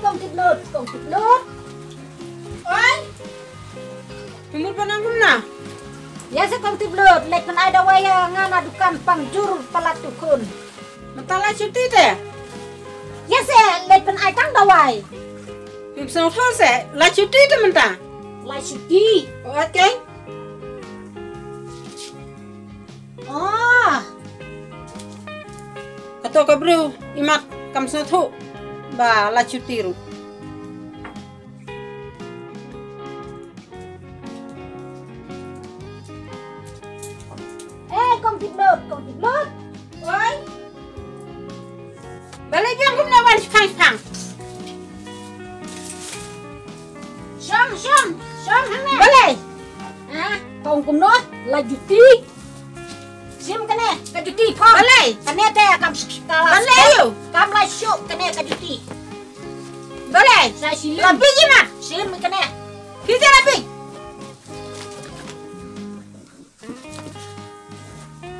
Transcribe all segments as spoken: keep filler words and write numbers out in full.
Kong Tiplut, Kong Tiplut. Oi. Phi mut ban ong kumno? Ïa se Kong Tiplut, leit pyn-ai dawai ïa nga na dukan pang jur palat tu khun. Mynta la shuti te? Ïa se, leit pyn-ai tang dawai. Phi sngewthuh se, la shuti te mynta? La shuti. Oh, okay. Oh. Kato ka briew imat kam sngewthuh ba la shuti ruh. Eh, Kong Tiplut, Kong Tiplut. Oi. Balei biang kumno ban shipang shipang? Shong, shong, shong hangne. Balei? Ah, kong kumno? La juti. Shim kane ka juti phong. Balei? Kane te kam s-, ka la, balei ïa u? Kam la shuh kane ka juti. Balei? Sa shilin. La bit ïa ma? Shim kane. Phi te la bit.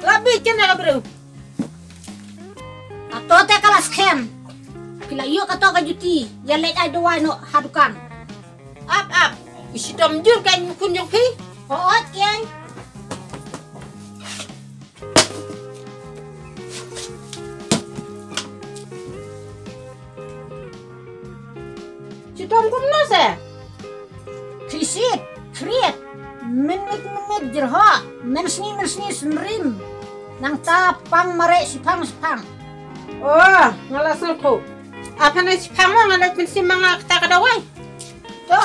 La bit kane ka briew. Kato te ka la skhem. Phi la ïoh kato ka juti. Ïa leit ai dawai noh ha dukan. Ap, ap. I shitom jur ka khun jong phi. Hooid keiñ. Shitom kumno se? Khrisit, khriat. Mynmiet, mynmiet jyrhoh. Mynsngi, mynsngi synrim. Nangta pang mareh shiphang, shiphang. Oh, nga la sngewthuh. Ap hangne shiphang mo, nga leit pynshim ma nga kata ka dawai. To.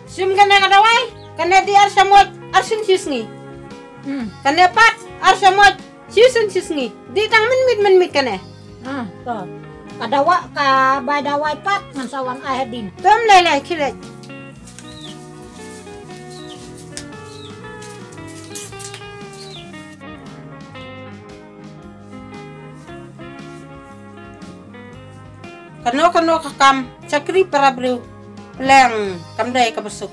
Shim kane ka dawai, kane dih ar shamoit, ar sien shi sngi. Hmm. Kane pat, ar shamoit, shi sien shi sngi. Dih tang mynmiet mynmiet kane. Ah, to. Ka dawai, ka bai dawai pat, ngan sa wan ai hadien. To ym lei lei, khie leit. Kano kano ka kam shakri para briew, pleng kam dei kaba suk.